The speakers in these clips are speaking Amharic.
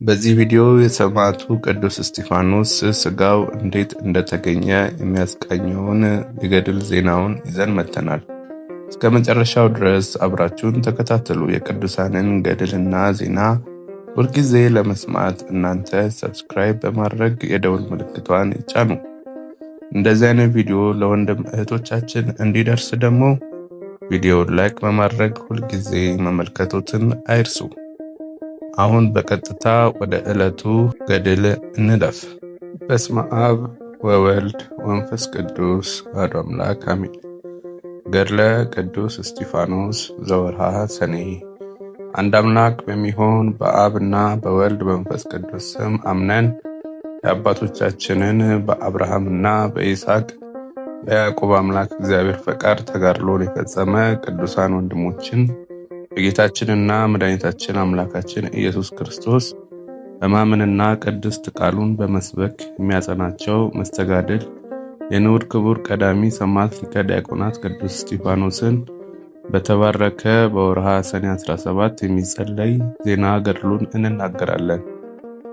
በዚህ ቪዲዮ የሰማዕቱ ቅዱስ እስጢፋኖስ ሥጋው እንዴት እንደተገኘ የሚያስቃኘውን የገድል ዜናውን ይዘን መጥተናል። እስከ መጨረሻው ድረስ አብራችሁን ተከታተሉ። የቅዱሳንን ገድልና ዜና ሁልጊዜ ለመስማት እናንተ subscribe በማድረግ የደውል ምልክቷን ይጫኑ። እንደዚህ አይነት ቪዲዮ ለወንድም እህቶቻችን እንዲደርስ ደግሞ ቪዲዮውን like በማድረግ ሁልጊዜ መመልከቶትን አይርሱ። አሁን በቀጥታ ወደ ዕለቱ ገድል እንለፍ። በስመ አብ ወወልድ ወመንፈስ ቅዱስ አሐዱ አምላክ አሜን። ገድለ ቅዱስ እስጢፋኖስ ዘወርኀ ሰኔ። አንድ አምላክ በሚሆን በአብና በወልድ በመንፈስ ቅዱስ ስም አምነን የአባቶቻችንን በአብርሃምና በይስሐቅ በያዕቆብ አምላክ እግዚአብሔር ፈቃድ ተጋድሎን የፈጸመ ቅዱሳን ወንድሞችን በጌታችንና መድኃኒታችን አምላካችን ኢየሱስ ክርስቶስ በማመንና ቅድስት ቃሉን በመስበክ የሚያጸናቸው መስተጋድል የንዑድ ክቡር ቀዳሚ ሰማዕት ሊቀ ዲያቆናት ቅዱስ እስጢፋኖስን በተባረከ በወርሃ ሰኔ 17 የሚጸለይ ዜና ገድሉን እንናገራለን።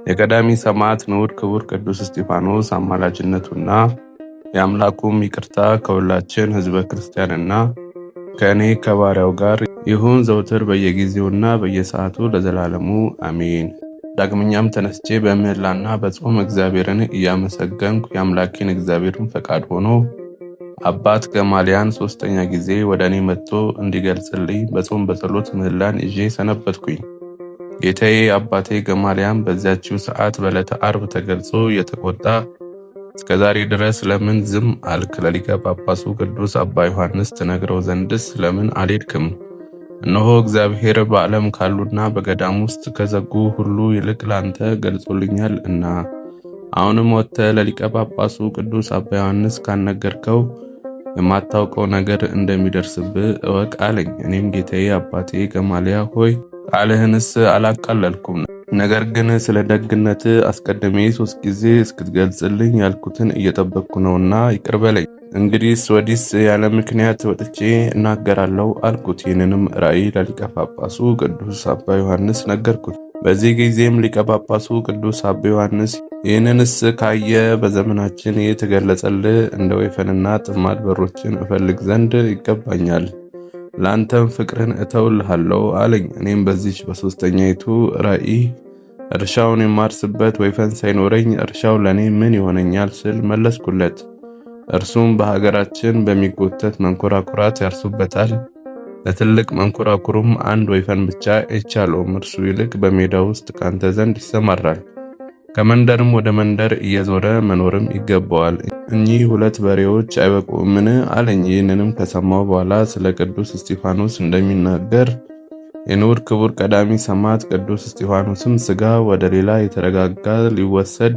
የቀዳሚ ሰማዕት ንዑድ ክቡር ቅዱስ እስጢፋኖስ አማላጅነቱና የአምላኩም ይቅርታ ከሁላችን ሕዝበ ክርስቲያንና ከእኔ ከባሪያው ጋር ይሁን ዘውትር በየጊዜውና በየሰዓቱ ለዘላለሙ አሜን። ዳግመኛም ተነስቼ በምህላና በጾም እግዚአብሔርን እያመሰገንኩ የአምላኬን እግዚአብሔርን ፈቃድ ሆኖ አባት ገማልያን ሶስተኛ ጊዜ ወደ እኔ መጥቶ እንዲገልጽልኝ በጾም በጸሎት ምህላን ይዤ ሰነበትኩኝ። ጌታዬ አባቴ ገማልያን በዚያችው ሰዓት በዕለተ ዓርብ ተገልጾ የተቆጣ እስከ ዛሬ ድረስ ለምን ዝም አልክ? ለሊቀ ጳጳሱ ቅዱስ አባ ዮሐንስ ትነግረው ዘንድስ ለምን አልሄድክም? እነሆ እግዚአብሔር በዓለም ካሉና በገዳም ውስጥ ከዘጉ ሁሉ ይልቅ ላንተ ገልጾልኛል እና አሁንም ወጥተህ ለሊቀ ጳጳሱ ቅዱስ አባ ዮሐንስ ካልነገርከው የማታውቀው ነገር እንደሚደርስብህ እወቅ አለኝ። እኔም ጌታዬ አባቴ ገማልያ ሆይ ቃልህንስ አላቃለልኩም፣ ነገር ግን ስለ ደግነት አስቀድሜ 3 ጊዜ እስክትገልጽልኝ ያልኩትን እየጠበቅኩ ነውና ይቅር በለኝ። እንግዲህስ ወዲስ ያለ ምክንያት ወጥቼ እናገራለሁ አልኩት። ይህንንም ራእይ ለሊቀ ጳጳሱ ቅዱስ አባ ዮሐንስ ነገርኩት። በዚህ ጊዜም ሊቀ ጳጳሱ ቅዱስ አባ ዮሐንስ ይህንንስ ካየ በዘመናችን የተገለጸልህ እንደ ወይፈንና ጥማድ በሮችን እፈልግ ዘንድ ይገባኛል፣ ለአንተም ፍቅርን እተውልሃለሁ አለኝ። እኔም በዚች በሶስተኛይቱ ራእይ እርሻውን የማርስበት ወይፈን ሳይኖረኝ እርሻው ለእኔ ምን ይሆነኛል ስል መለስኩለት። እርሱም በሀገራችን በሚጎተት መንኮራኩራት ያርሱበታል። ለትልቅ መንኮራኩሩም አንድ ወይፈን ብቻ አይቻለውም። እርሱ ይልቅ በሜዳ ውስጥ ካንተ ዘንድ ይሰማራል። ከመንደርም ወደ መንደር እየዞረ መኖርም ይገባዋል። እኚህ 2 በሬዎች አይበቁምን? አለኝ። ይህንንም ከሰማሁ በኋላ ስለ ቅዱስ እስጢፋኖስ እንደሚናገር የንዑድ ክቡር ቀዳሚ ሰማዕት ቅዱስ እስጢፋኖስም ሥጋ ወደ ሌላ የተረጋጋ ሊወሰድ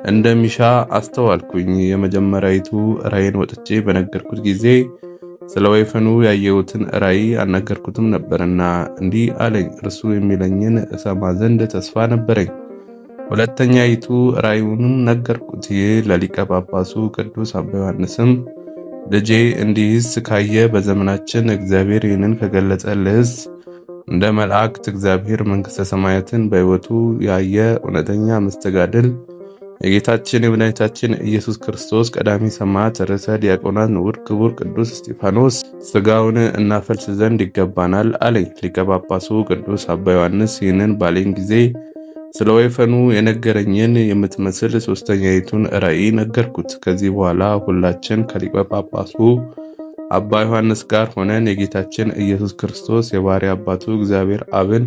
እንደሚሻ አስተዋልኩኝ። የመጀመሪያይቱ ራእይን ወጥቼ በነገርኩት ጊዜ ስለ ወይፈኑ ያየሁትን ራእይ አልነገርኩትም ነበርና እንዲህ አለኝ። እርሱ የሚለኝን እሰማ ዘንድ ተስፋ ነበረኝ። ሁለተኛይቱ ራእዩንም ነገርኩት። ይህ ለሊቀ ጳጳሱ ቅዱስ አባ ዮሐንስም ልጄ እንዲህስ ካየ በዘመናችን እግዚአብሔር ይህንን ከገለጸልህስ እንደ መላእክት እግዚአብሔር መንግሥተ ሰማያትን በሕይወቱ ያየ እውነተኛ መስተጋድል የጌታችን የመድኃኒታችን ኢየሱስ ክርስቶስ ቀዳሚ ሰማዕት ርዕሰ ዲያቆናት ንዑድ ክቡር ቅዱስ እስጢፋኖስ ሥጋውን እናፈልስ ዘንድ ይገባናል አለኝ። ሊቀ ጳጳሱ ቅዱስ አባ ዮሐንስ ይህንን ባለኝ ጊዜ ስለ ወይፈኑ የነገረኝን የምትመስል ሶስተኛይቱን ራእይ ነገርኩት። ከዚህ በኋላ ሁላችን ከሊቀ ጳጳሱ አባ ዮሐንስ ጋር ሆነን የጌታችን ኢየሱስ ክርስቶስ የባሕርይ አባቱ እግዚአብሔር አብን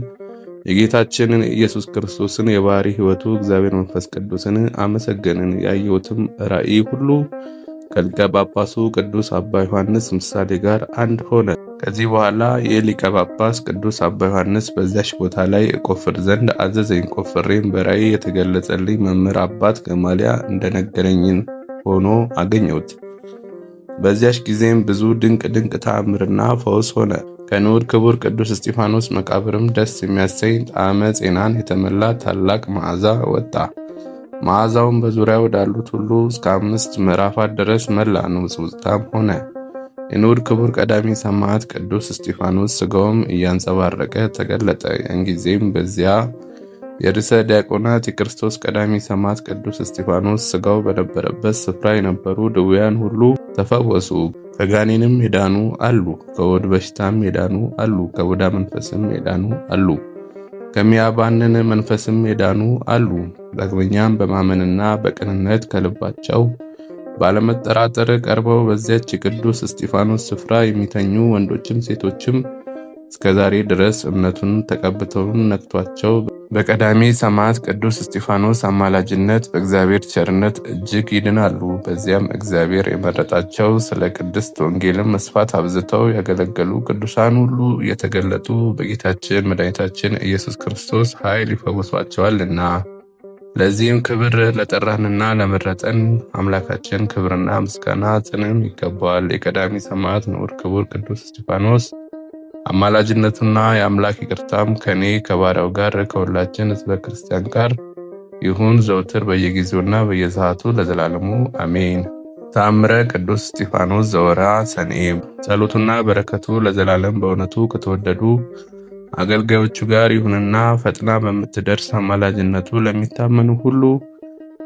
የጌታችንን ኢየሱስ ክርስቶስን የባሕርይ ሕይወቱ እግዚአብሔር መንፈስ ቅዱስን አመሰገንን። ያየሁትም ራእይ ሁሉ ከሊቀ ጳጳሱ ቅዱስ አባ ዮሐንስ ምሳሌ ጋር አንድ ሆነ። ከዚህ በኋላ የሊቀ ጳጳስ ቅዱስ አባ ዮሐንስ በዚያች ቦታ ላይ እቆፍር ዘንድ አዘዘኝ። ቆፍሬም በራእይ የተገለጸልኝ መምህር አባት ገማልያ እንደነገረኝን ሆኖ አገኘሁት። በዚያች ጊዜም ብዙ ድንቅ ድንቅ ተአምርና ፈውስ ሆነ። ከንዑድ ክቡር ቅዱስ እስጢፋኖስ መቃብርም ደስ የሚያሰኝ ጣዕመ ጼናን የተመላ ታላቅ መዓዛ ወጣ። መዓዛውም በዙሪያው ወዳሉት ሁሉ እስከ 5 ምዕራፋት ድረስ መላ፣ ንውጽውጽታም ሆነ። የንዑድ ክቡር ቀዳሚ ሰማዕት ቅዱስ እስጢፋኖስ ሥጋውም እያንጸባረቀ ተገለጠ። ያን ጊዜም በዚያ የርዕሰ ዲያቆናት የክርስቶስ ቀዳሚ ሰማዕት ቅዱስ እስጢፋኖስ ሥጋው በነበረበት ስፍራ የነበሩ ድውያን ሁሉ ተፈወሱ። ከጋኔንም የዳኑ አሉ፣ ከሆድ በሽታም የዳኑ አሉ፣ ከቡዳ መንፈስም የዳኑ አሉ፣ ከሚያባንን መንፈስም የዳኑ አሉ። ዳግመኛም በማመንና በቅንነት ከልባቸው ባለመጠራጠር ቀርበው በዚያች የቅዱስ እስጢፋኖስ ስፍራ የሚተኙ ወንዶችም ሴቶችም እስከ ዛሬ ድረስ እምነቱን ተቀብተውን ነክቷቸው በቀዳሚ ሰማዕት ቅዱስ እስጢፋኖስ አማላጅነት በእግዚአብሔር ቸርነት እጅግ ይድናሉ። በዚያም እግዚአብሔር የመረጣቸው ስለ ቅድስት ወንጌልም መስፋት አብዝተው ያገለገሉ ቅዱሳን ሁሉ እየተገለጡ በጌታችን መድኃኒታችን ኢየሱስ ክርስቶስ ኃይል ይፈውሷቸዋልና። ለዚህም ክብር ለጠራንና ለመረጠን አምላካችን ክብርና ምስጋና ጽንም ይገባዋል። የቀዳሚ ሰማዕት ንዑድ ክቡር ቅዱስ እስጢፋኖስ አማላጅነቱና የአምላክ ይቅርታም ከኔ ከባሪያው ጋር ከሁላችን ሕዝበ ክርስቲያን ጋር ይሁን ዘውትር በየጊዜውና በየሰዓቱ ለዘላለሙ አሜን። ተአምረ ቅዱስ እስጢፋኖስ ዘወርኀ ሰኔ። ጸሎቱና በረከቱ ለዘላለም በእውነቱ ከተወደዱ አገልጋዮቹ ጋር ይሁንና ፈጥና በምትደርስ አማላጅነቱ ለሚታመኑ ሁሉ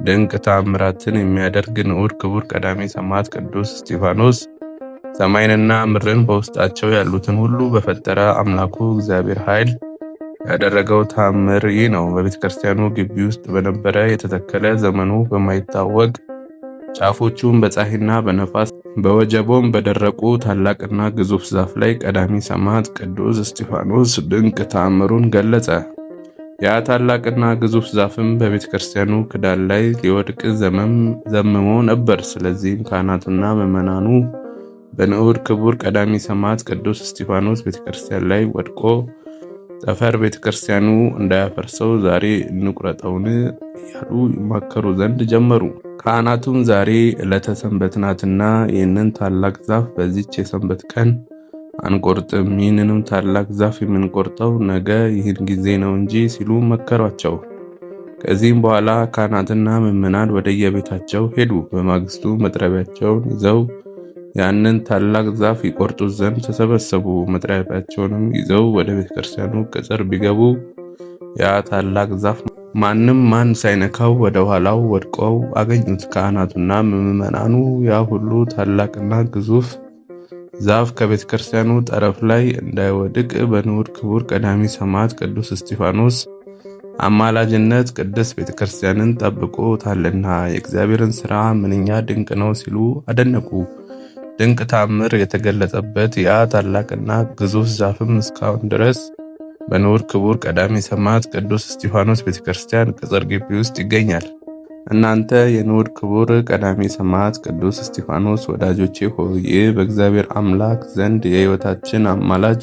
ድንቅ ተአምራትን የሚያደርግ ንዑድ ክቡር ቀዳሚ ሰማዕት ቅዱስ እስጢፋኖስ ሰማይንና ምድርን በውስጣቸው ያሉትን ሁሉ በፈጠረ አምላኩ እግዚአብሔር ኃይል ያደረገው ተአምር ይህ ነው። በቤተ ክርስቲያኑ ግቢ ውስጥ በነበረ የተተከለ ዘመኑ በማይታወቅ ጫፎቹም በፀሐይና በነፋስ በወጀቦም በደረቁ ታላቅና ግዙፍ ዛፍ ላይ ቀዳሚ ሰማዕት ቅዱስ እስጢፋኖስ ድንቅ ተአምሩን ገለጸ። ያ ታላቅና ግዙፍ ዛፍም በቤተ ክርስቲያኑ ክዳን ላይ ሊወድቅ ዘምሞ ነበር። ስለዚህም ካህናቱና ምዕመናኑ በንዑድ ክቡር ቀዳሚ ሰማዕት ቅዱስ እስጢፋኖስ ቤተክርስቲያን ላይ ወድቆ ጠፈር ቤተክርስቲያኑ እንዳያፈርሰው ዛሬ እንቁረጠውን እያሉ ይማከሩ ዘንድ ጀመሩ። ካህናቱም ዛሬ ዕለተ ሰንበት ናትና ይህንን ታላቅ ዛፍ በዚች የሰንበት ቀን አንቆርጥም፣ ይህንንም ታላቅ ዛፍ የምንቆርጠው ነገ ይህን ጊዜ ነው እንጂ ሲሉ መከሯቸው። ከዚህም በኋላ ካህናትና ምዕመናን ወደየቤታቸው ሄዱ። በማግስቱ መጥረቢያቸውን ይዘው ያንን ታላቅ ዛፍ ይቆርጡት ዘንድ ተሰበሰቡ። መጥረቢያቸውንም ይዘው ወደ ቤተክርስቲያኑ ቅጽር ቢገቡ ያ ታላቅ ዛፍ ማንም ማን ሳይነካው ወደ ኋላው ወድቆው አገኙት። ካህናቱና ምዕመናኑ ያ ሁሉ ታላቅና ግዙፍ ዛፍ ከቤተክርስቲያኑ ጠረፍ ላይ እንዳይወድቅ በንዑድ ክቡር ቀዳሚ ሰማዕት ቅዱስ እስጢፋኖስ አማላጅነት ቅድስት ቤተክርስቲያንን ጠብቆታልና የእግዚአብሔርን ሥራ ምንኛ ድንቅ ነው ሲሉ አደነቁ። ድንቅ ታምር የተገለጸበት ያ ታላቅና ግዙፍ ዛፍም እስካሁን ድረስ በንዑድ ክቡር ቀዳሚ ሰማዕት ቅዱስ እስጢፋኖስ ቤተክርስቲያን ቅጽር ግቢ ውስጥ ይገኛል። እናንተ የንዑድ ክቡር ቀዳሚ ሰማዕት ቅዱስ እስጢፋኖስ ወዳጆቼ ሆይ፣ ይህ በእግዚአብሔር አምላክ ዘንድ የሕይወታችን አማላጅ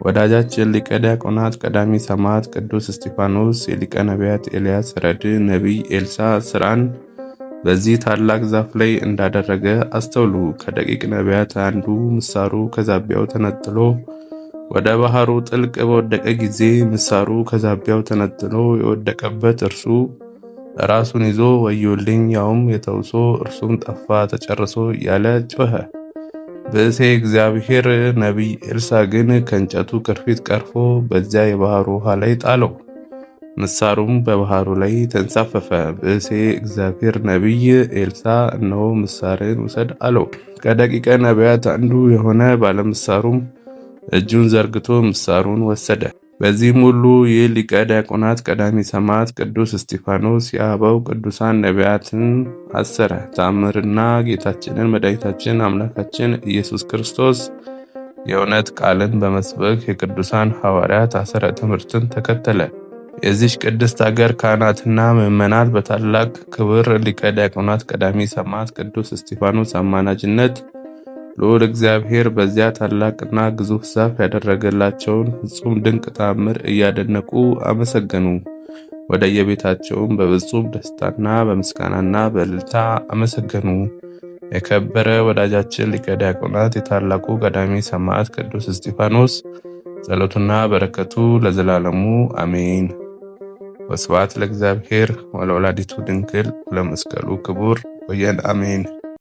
ወዳጃችን ሊቀ ዲያቆናት ቀዳሚ ሰማዕት ቅዱስ እስጢፋኖስ የሊቀ ነቢያት ኤልያስ ረድ ነቢይ ኤልሳዕ ስራን በዚህ ታላቅ ዛፍ ላይ እንዳደረገ አስተውሉ። ከደቂቅ ነቢያት አንዱ ምሳሩ ከዛቢያው ተነጥሎ ወደ ባህሩ ጥልቅ በወደቀ ጊዜ ምሳሩ ከዛቢያው ተነጥሎ የወደቀበት እርሱ ራሱን ይዞ ወዮልኝ፣ ያውም የተውሶ እርሱም ጠፋ ተጨርሶ እያለ ጮኸ። ብእሴ እግዚአብሔር ነቢይ ኤልሳዕ ግን ከእንጨቱ ቅርፊት ቀርፎ በዚያ የባህሩ ውሃ ላይ ጣለው። ምሳሩም በባህሩ ላይ ተንሳፈፈ። ብእሴ እግዚአብሔር ነቢይ ኤልሳዕ እነሆ ምሳርን ውሰድ አለው። ከደቂቀ ነቢያት አንዱ የሆነ ባለምሳሩም እጁን ዘርግቶ ምሳሩን ወሰደ። በዚህም ሁሉ ይህ ሊቀ ዲያቆናት ቀዳሚ ሰማዕት ቅዱስ እስጢፋኖስ የአበው ቅዱሳን ነቢያትን አሰረ። ተአምርና ጌታችንን መድኃኒታችን አምላካችን ኢየሱስ ክርስቶስ የእውነት ቃልን በመስበክ የቅዱሳን ሐዋርያት አሰረ ትምህርትን ተከተለ። የዚች ቅድስት አገር ካህናትና ምዕመናት በታላቅ ክብር ሊቀ ዲያቆናት ቀዳሚ ሰማዕት ቅዱስ እስጢፋኖስ አማላጅነት ልዑል እግዚአብሔር በዚያ ታላቅና ግዙፍ ዛፍ ያደረገላቸውን ፍጹም ድንቅ ተአምር እያደነቁ አመሰገኑ። ወደየቤታቸውም በፍጹም ደስታና በምስጋናና በእልልታ አመሰገኑ። የከበረ ወዳጃችን ሊቀ ዲያቆናት የታላቁ ቀዳሚ ሰማዕት ቅዱስ እስጢፋኖስ ጸሎቱና በረከቱ ለዘላለሙ አሜን። ወስብሐት ለእግዚአብሔር ወለወላዲቱ ድንግል ወለመስቀሉ ክቡር። ወየን አሜን።